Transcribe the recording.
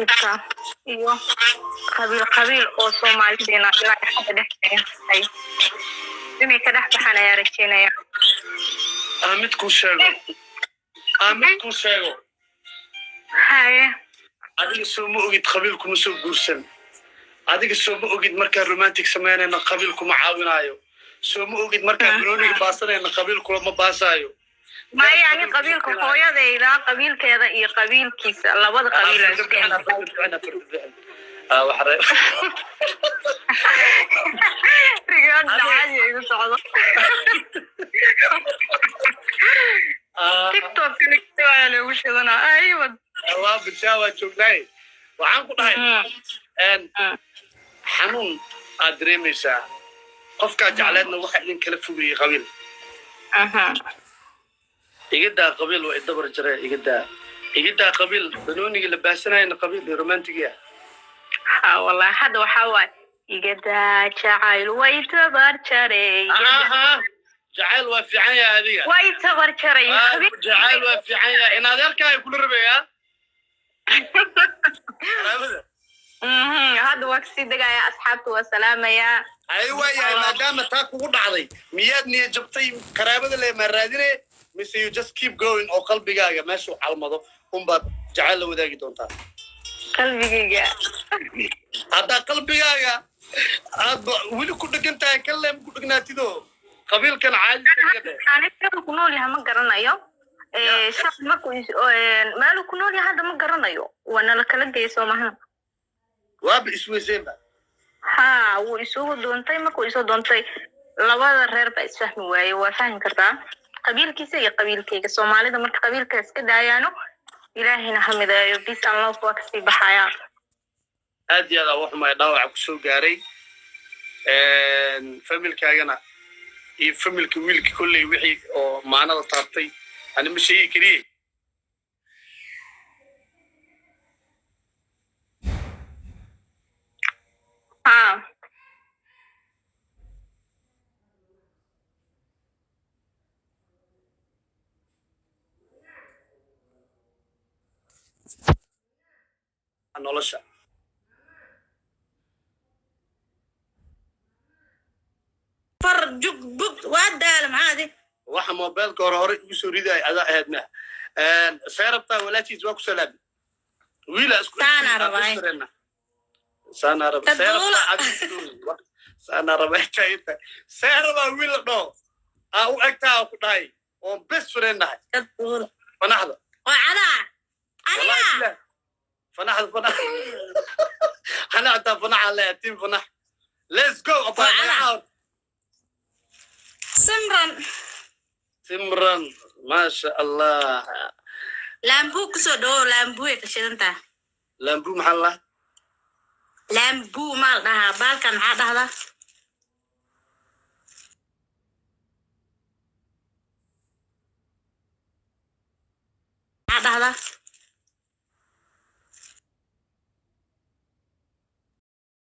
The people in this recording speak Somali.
Youtube-ka iyo qabiil qabiil oo Soomaalideena ilaa ay hadda dhex tahay inay ka dhex baxaan ayaa rajeynaya. Aan mid kuu sheego, aan mid kuu sheego. Haye. Adiga soo ma ogid qabiil kuma soo guursan. Adiga soo ma ogid markaan romantic samaynayna qabiil kuma caawinaayo. Soo ma ogid markaan banooniga baasanayna qabiil kulama baasaayo. Maya, ani qabiilka hooyadayda, qabiilkeeda iyo qabiilkiisa, labada qabiil aa isku xiran. Rigood caadi igu socdo. TikTok ayaa loogu shidanaa aywa. Waa bulshaa, waa joognaay. Waxaan ku dhahay, xanuun aad dareemaysaa, qofkaa jecleedna waxa idin kala fogayey qabiil. Igadaa qabiil, waa idabar jare, igadaa, igadaa qabiil. Banoonigii la baasanayna qabiil iyo romantigia. Ha, wallahi hadda waxaa waaye igadaa jacayl way tabar jaray. Aha, jacayl waa fiican yahay adiga. Way tabar jaray. Jacayl waa fiican yahay. In adeerkaa kula rabayaa qaraabada. Hadda waa kasii degaya, asxaabta waa salaamayaa. Ay, waa yahay. Maadaama taa kugu dhacday, miyaad niya jabtay? Qaraabada le maa raadine, mise you just keep going oo qalbigaaga meeshuu calmado unbaad jacayl la wadaagi doontaa? Qalbigayga. Haddaa qalbigaaga aad weli ku dhegan tahay, kan leema ku dhegnaatido, qabiilkan caadi iskaga dheh. Ani meel ku nool yahay ma garanayo. Shaq markuu meeluu ku nool yahay hadda ma garanayo, waa nala kala geeyay, soo maha? Waaba isweyseenba. Ha, wuu isugu doontay. Markuu isoo doontay, labada reer baa isfahmi waayey. Waa fahmi kartaa, qabiilkiisa iyo qabiilkayga. Soomaalida marka qabiilka iska daayaano, Ilaahayna ha mideeyo. Peace and love waa kasii baxaya. Aad iyo aad aa waxumay dhaawaca kusoo gaaray familkaagana iyo familka wiilka. Kolley wixii oo maanada taabtay ani ma sheegi kariye. Ha. Nolosha. Far jug bug, waa daala, maxaadi? Waxa mobilka hore hore igu soo ridaay adaa ahayd. Mah see rabtaa? Walaashiis waa ku salaami wiila isku. Saanaa rabaa. Saanaa raba, see Taduula. rabtaa? Saanaa raba inta see rabaa wiil la dhaho aa u egtaa ku dhahay oon best friend nahay. Taduula. Fanaxda. Oo cadaa Wallahi aniga. Billahi. Fanaxda, fanax ana hataa fanaxaan leeyahay. Team fanax, let's go. Waa cadaa. Simran. Simran, maasha Allah. Laambuu kusoo dhawow, laambuuay ka shidantaa. Lambu maxaa la? Laambuu maa la dhahaa baalkan, maxaa dhahdaa? Maxaa dhahdaa?